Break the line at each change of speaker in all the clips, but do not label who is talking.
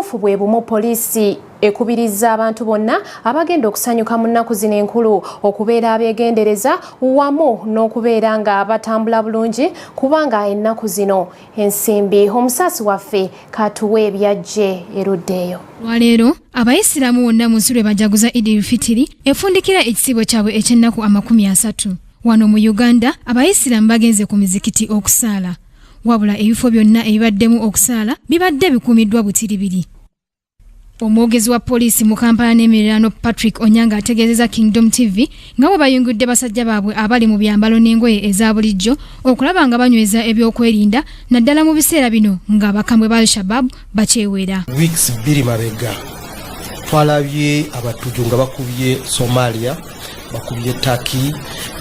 Butuufu bwe bumu, poliisi ekubiriza abantu bonna abagenda okusanyuka mu nnaku zino enkulu okubeera abeegendereza wamu n'okubeera nga batambula bulungi, kubanga ennaku zino ensimbi. Omusaasi waffe katuwe ebyajje eruddeeyo.
Lwaleero Abayisiraamu wonna mu nsi lwe bajaguza Idil Fitiri, efundikira ekisiibo kyabwe eky'ennaku 30. Wano mu Uganda Abayisiraamu bagenze ku mizikiti okusaala, wabula ebifo byonna ebibaddemu okusaala bibadde bikuumiddwa butiribiri. Omwogezi wa poliisi mu Kampala n'emiriraano, Patrick Onyanga, ategeezezza Kingdom TV nga bwe bayungudde basajja baabwe abali mu byambalo n'engoye eza bulijjo okulaba nga banyweza ebyokwerinda, naddala mu biseera bino ng'abakambwe ba Al-Shabab bakyewera.
Weeks 2 mabega twalabye abatujju nga bakubye Somalia, bakubye Turkey,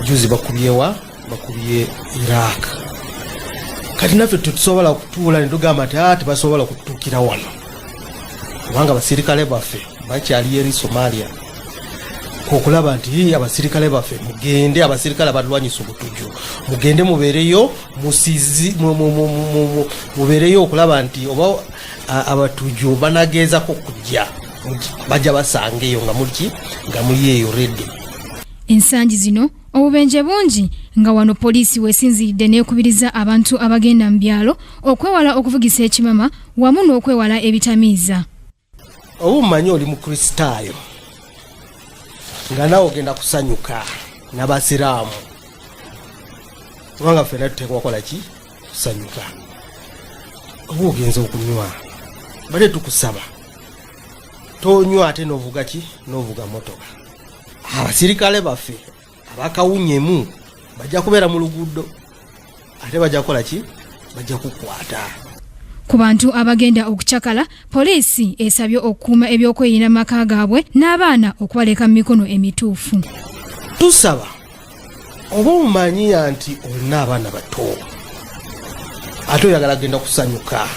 juzi bakubyewa, bakubye Iraq. Kati naffe tetusobola kutuula ne tugamba nti tebasobola kutuukira wano, kubanga abasirikale baffe bakyali eri Somalia okulaba nti abasirikale baffe mugende, abasirikale abalwanyisa obutujju mugende mubeereyo, musizi mubeereyo okulaba nti oba abatujju banagezako kujja, bajja basangeyo nga muliki, nga muli eyo ready.
Ensangi zino obubenje bungi, nga wano poliisi wesinziridde n'ekubiriza abantu abagenda mu byalo okwewala okuvugisa ekimama wamu n'okwewala ebitamiiza.
Oba omumanyi oli Mukristaayo nga naawe ogenda kusanyuka n'Abasiraamu, kubanga ffenna tuteekwa kukola ki? Kusanyuka. Oba ogenza okunywa, bale tukusaba tonywa ate n'ovuga ki, n'ovuga motoka. Abasirikale baffe abakawunyemu bajja kubeera mu luguudo, ate bajja kukola ki? Bajja kukwata.
Ku bantu abagenda okucakala, poliisi esabye okukuuma ebyokwerinda mu maka gaabwe n'abaana okubaleka mu mikono emituufu.
Tusaba oba omanyiya nti olina abaana bato ate oyagala genda kusanyuka,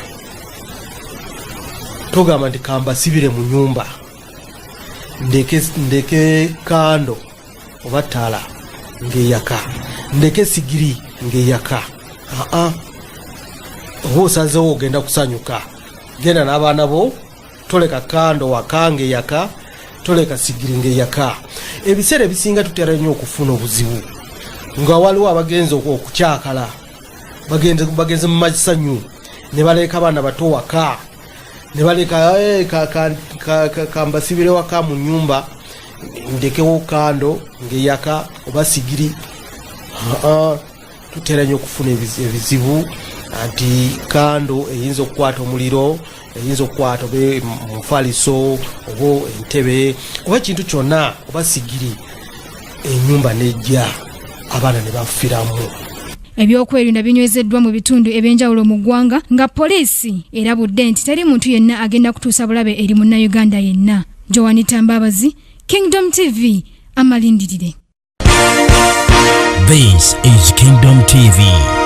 togamba nti kambasibire mu nyumba, ndeke kando oba ttaala ng'eyaka, ndeke sigiri ng'eyaka. Aa, oba osazeewo ogenda kusanyuka, genda n'abaana bo. Toleka kando waka ng'eyaka, toleka sigiri ng'eyaka. Ebiseera ebisinga tutera nnyo okufuna obuzibu nga waliwo abagenzi okukyakala, bagenze mu masanyu ne baleka abaana bato waka, ne baleka kambasibire waka mu nyumba, ndekewo kando ng'eyaka oba sigiri. Aa, tutera nnyo okufuna ebizibu nti kando eyinza okukwata omuliro, eyinza okukwata oba mufaliso oba entebe oba ekintu kyonna oba sigiri, enyumba nejja, abaana ne bafiramu.
Ebyokwerinda binywezeddwa mu bitundu ebyenjawulo mu ggwanga, nga poliisi erabudde nti teri muntu yenna agenda kutuusa bulabe eri Munnayuganda yenna. Joanita Mbabazi, Kingdom TV, amalindirire.
This is Kingdom TV.